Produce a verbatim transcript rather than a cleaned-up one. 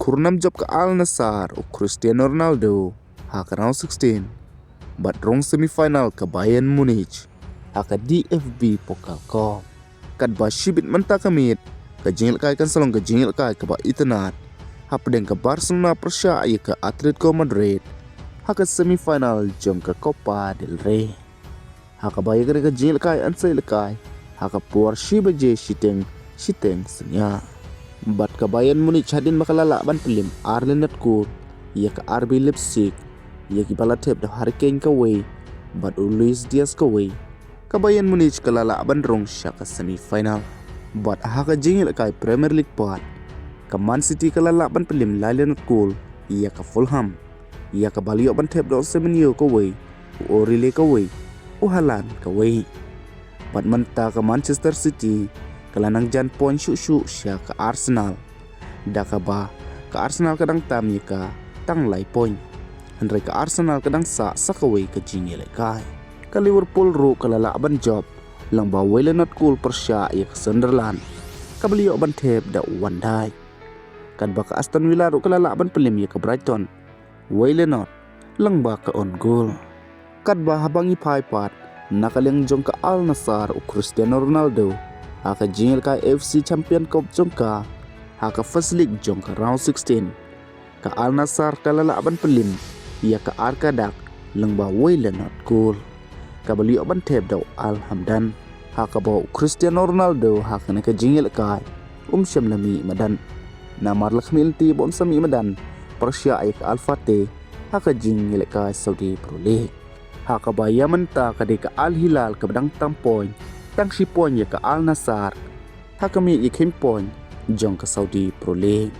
Ur nam jop ka Al Nassr u Cristiano Ronaldo ha ka round sixteen bad rung semi final ka Bayern Munich ha ka D F B Pokal Cup. Katba shibit mynta ka miet ka jingïalehkai kan sa long ka jingïalehkai kaba itynnad hapdeng ka Barcelona pyrshah ïa ka Atletico Madrid ha ka semi final jong ka Copa del Rey. Ha kaba ïa kane ka jingïalehkai yn sa ïalehkai ha ka por shi baje shiteng shiteng synñia. Bad ka Bayern Munich hadien ba ka la lah ban pynliem ar lyndet kol ïa ka R B Leipzig, ïa kiba la thep da u Harry Kane kawei bad u Luis Diaz kawei, ka Bayern Munich ka la lah ban rung sha ka semi final. Bad ha ka jingïalehkai Premier League pat, ka Man City ka la lah ban pynliem lai lyndet kol ïa ka Fulham, ïa kaba la ïoh ban thep da u Semenyo kawei, u Origi kawei, u Haaland kawei. Bad mynta ka Manchester City ka la nang jan point shuh shuh sha ka Arsenal, da kaba ka Arsenal ka dang tam ïa ka tang lai point, hynrei ka Arsenal ka dang sah sa kawei ka jingïalehkai. Ka Liverpool ruh ka la lah ban jop lyngba wei lyndet kol pyrshah ïa ka Sunderland, kaba la ïoh ban thep da u Van Dijk. Katba ka Aston Villa ruh ka la lah ban pynliem ïa ka Brighton wei lyndet lyngba ka own goal. Katba haba ngi phai pat na ka liang jong ka Al Nassr u Cristiano Ronaldo, ha ka jingïalehkai A F C Champion Cup jong ka ha ka First League jong ka round sixteen, ka Al Nassr ka la lah ban pynliem ïa ka Arkadag lyngba wei lyndet kol, kaba la ïoh ban thep da u Al Hamdan. Ha kaba u Cristiano Ronaldo ha kane ka jingïalehkai um shym la mih madan, namar la khmih lynti ba un sa mih madan pyrshah ïa ka Al Fateh ha ka jingïalehkai Saudi Pro League. Ha kaba ïa mynta ka dei ka Al Hilal kaba dang tam point, tang shi point ïa ka Al Nassr ha ka miej ïa ka point jong ka Saudi Pro League.